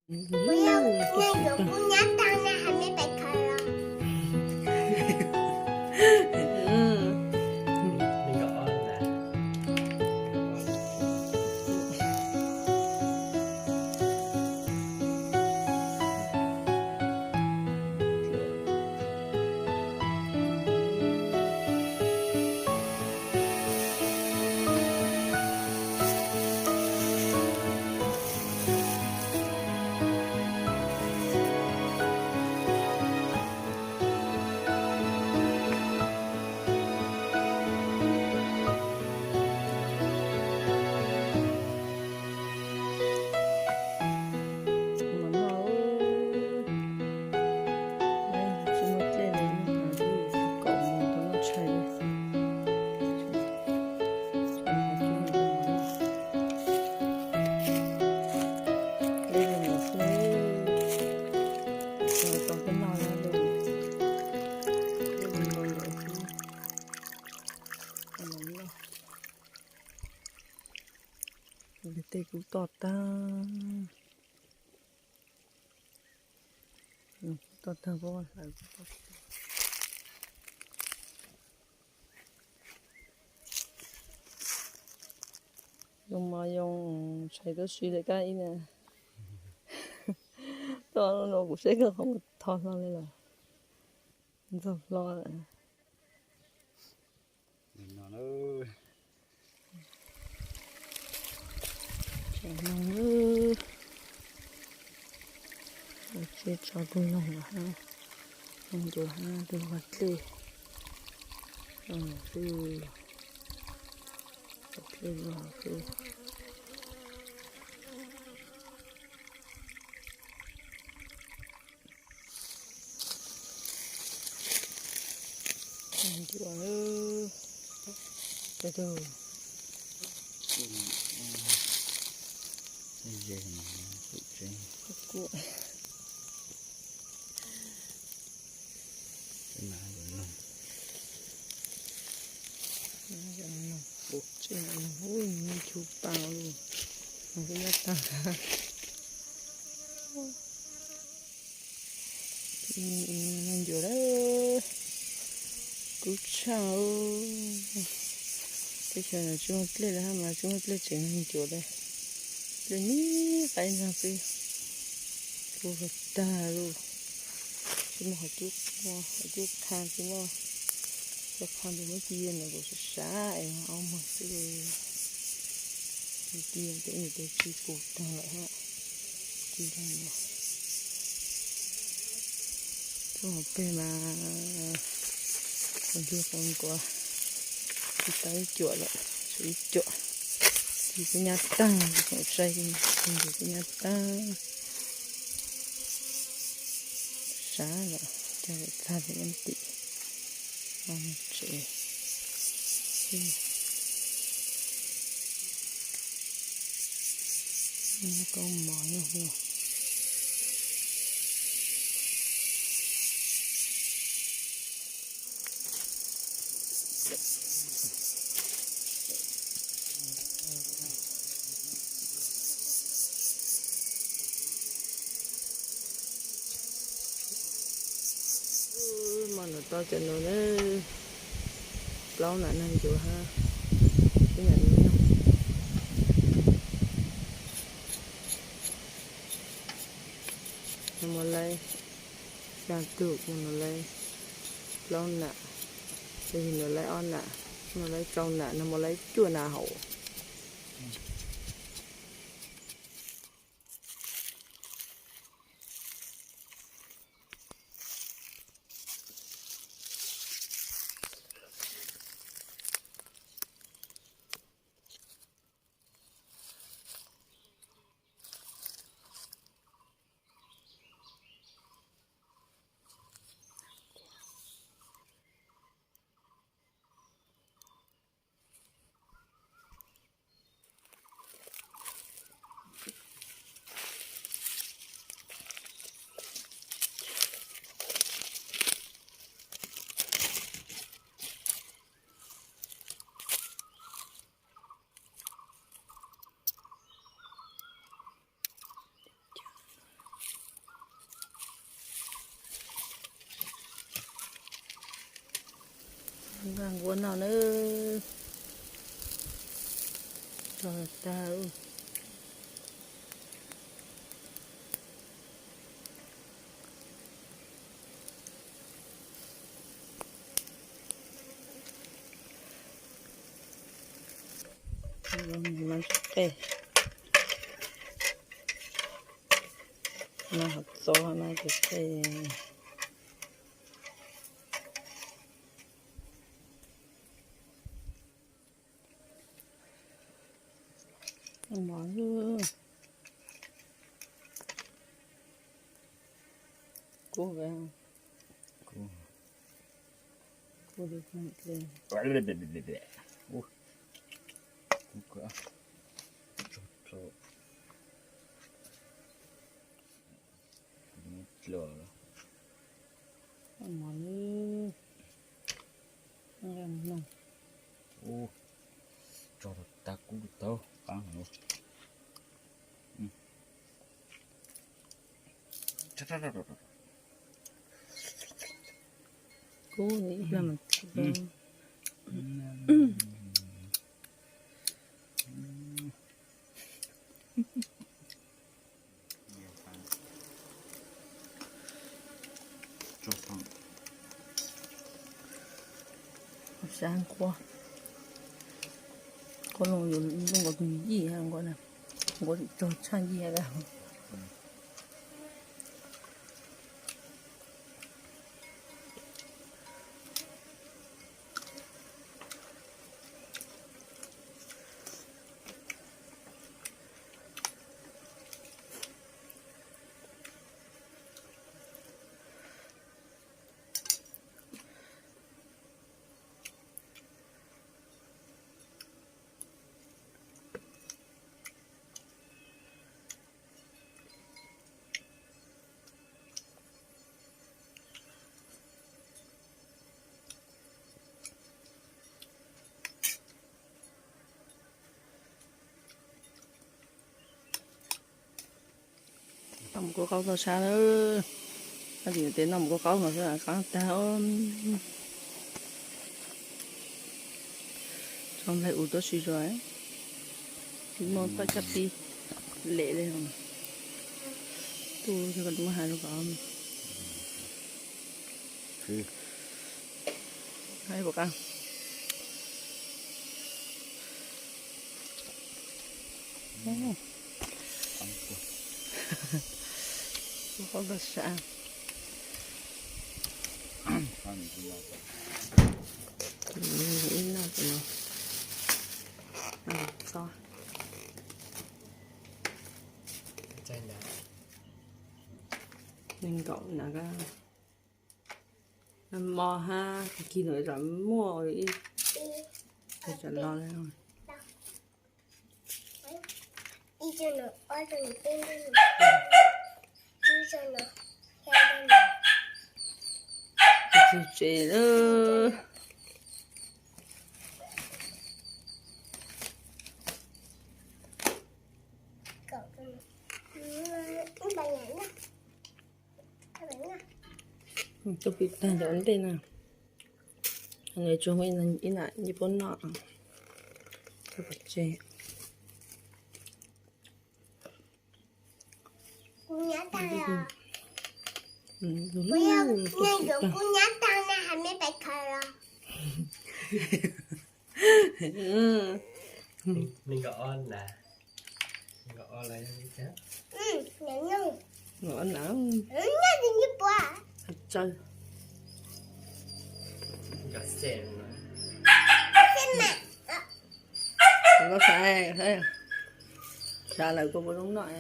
Ua, nej yuav kub nyab tag nej hais me pes khawv los? Tej kub toj tag, kub toj tag, hlawv kub toj tag. Yoo mov yoo tshais tuaj si li kab ib na. Toj no kuv saib koj qhov muag tho hlo li lawm. Ntxaug hlo lawm. Tsev noog, tsev tso tus noog los hab, noog ncuav hab tus vaj dlej, vaj dlej los xwb. Ncuav, tus, kuv, tsev noog, ub, ncu pas, noog kuj nyob tag. Ncuav lawm, kub tshaj. Teb chaws no tsis muaj dlej lawm hab mas tsis muaj dlej tseem ncuav lawm. Dlej nib qaib ntag xwb, kuv tag lawm. Tsis muaj qhov cub, qhov cub qha tsis muaj, cov qha ntawd muab ci ntawm kuv sav sav es ob muag xwb. Ci pem ntawm tus tsis pum tag lawm hab. Ci tag no. Tub hauv peg mas kuv nti qhov nkuav, tsis tau ib cuam lawm, tshuav ib cuam. Ci kuj nyab tag, kuv saib ci kuj nyab tag. Sav lawm, cog lawm tag li ib tim. Tsev, koob mov no. Mov no tau cov no na, plaub nam neeg ncuav hab ib nam neeg noog. Nws muaj laib xya tug, nws muaj laib plaub nam, yog nws laib ob nam, nws laib rau nam, nws muaj laib cuaj nam hauv. Nqa nkuav no na. Tso tag. Qe no hov txob no ces qe. Mov kub, kub, kub. Mov, tso tag kub tau qab. Kub ib plag mas. Sab nqhuab, nqhuab no yus nqua tus yij nqua, nqua txog tshaj yij. Noj mus kua qaub tau sab lawm. Koj tsis yuav tes noj mus kua qaub no xwb qab tag. Tso nplaig ub tuaj si zog, tsis muaj paj tsab pib lem li. Tub, muab has rau koj. Hais puas qab? Kua qaub tau sab. Ib noj tus no, txob, nees nkaum na. Mos hab kis no zam muaj ib, zam no. Tsis tsev lawm. Tus pim tag ntawm ua ntej na. Nws tsuas muaj ib nam nyiaj puab noj. Tau pov tseg. Nkaum ob na. Tsawg. Koj xav, xav lawm koj puas zoo noj?